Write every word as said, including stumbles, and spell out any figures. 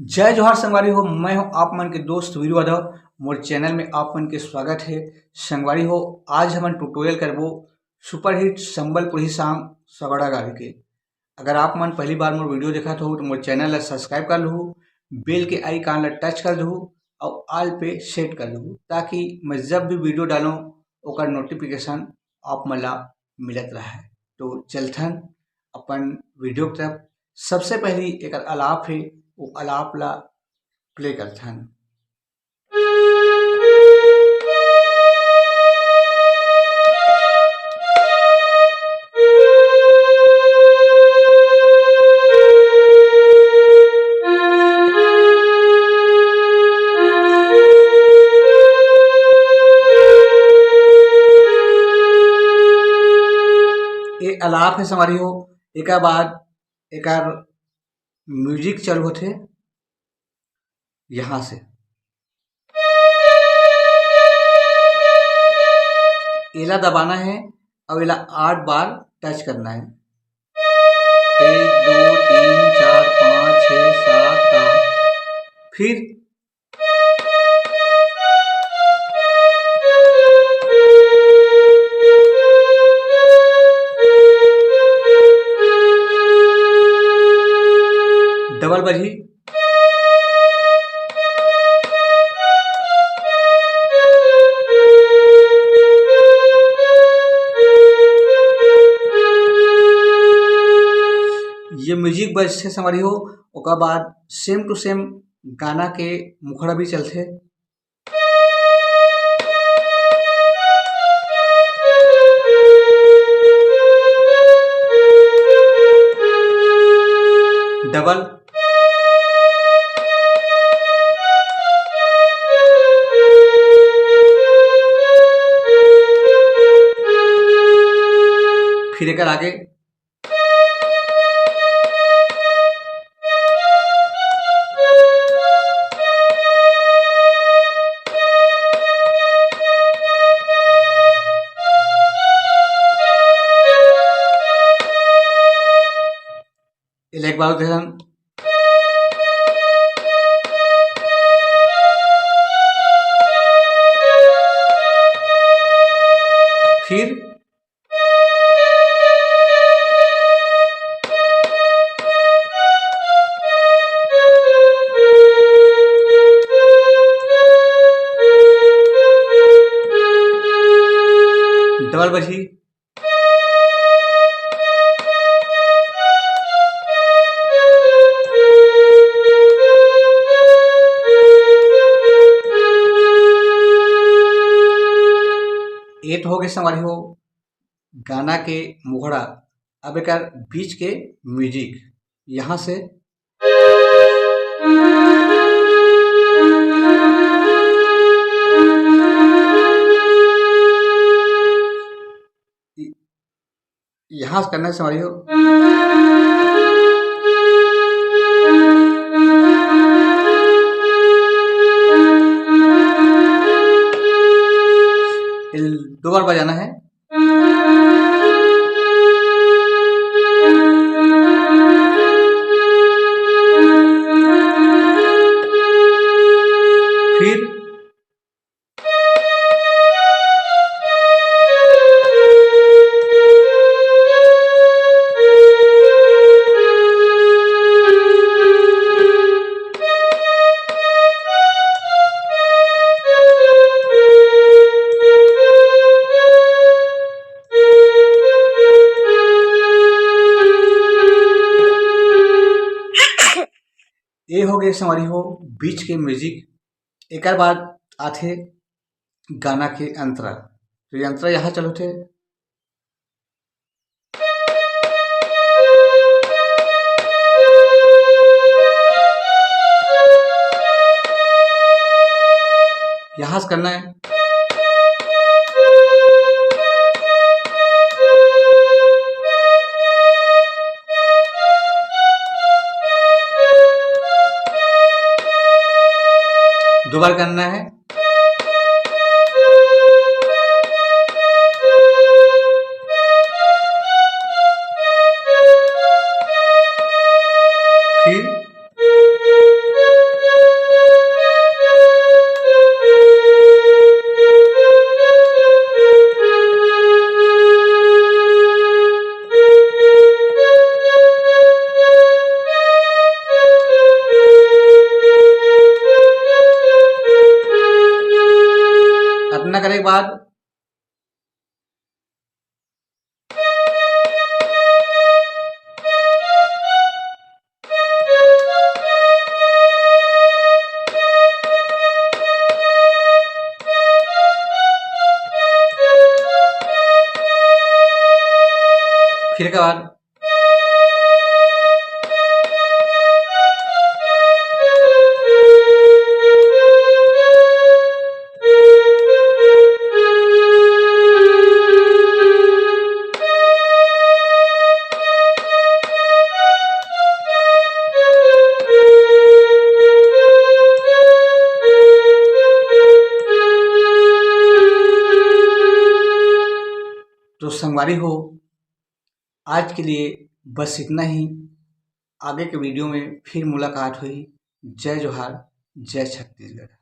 जय जोहार संगवारी हो, मैं हूं आप मन के दोस्त वीरू यादव। मोर चैनल में आप मन के स्वागत है। संगवारी हो, आज हमन ट्यूटोरियल करबो सुपरहिट संबलपुरी सॉन्ग सगड़ा गावे के। अगर आप मन पहली बार मोर वीडियो देखत हो तो मोर चैनल ला सब्सक्राइब कर लहू, बेल के आइकन ला टच कर दहू और ऑल पे सेट कर दहू, ताकि मैं जब भी वीडियो डालूं ओकर नोटिफिकेशन आप मन ला मिलत रहे। तो चलथन अपन वीडियो की तरफ। सबसे पहली एक अलाप है, वो अलाप ला प्ले करथन। ये अलाप है संगवारी हो। एकर बाद एकर म्यूजिक चालू होथे यहाँ से। एला दबाना है और एला आठ बार टच करना है। एक, दो, तीन, चार, पाँच, छः, सात, आठ। फिर डबल बजही। ये म्यूजिक बजथे संगवारी हो, ओकर बाद सेम टू सेम गाना के मुखड़ा भी चलथे। डबल। फिर एकर आगे। एला एक बार ध्यान। फिर डबल बजही। एट हो गए संगवारी हो गाना के मुखड़ा। अब एकर बीच के म्यूजिक यहाँ से यहाँ से करना है संगवारी हो। दो बार बजाना है। फिर ए हो गए संगवारी हो बीच के म्यूजिक। एकर बाद आथे गाना के अंतरा। तो ये अंतरा यहाँ चलथे। यहाँ से करना है। दो बार करना है। फिर गणना करे के बाद फिर एक बार। तो संगवारी हो, आज के लिए बस इतना ही। आगे के वीडियो में फिर मुलाकात होही। जय जोहार, जय छत्तीसगढ़।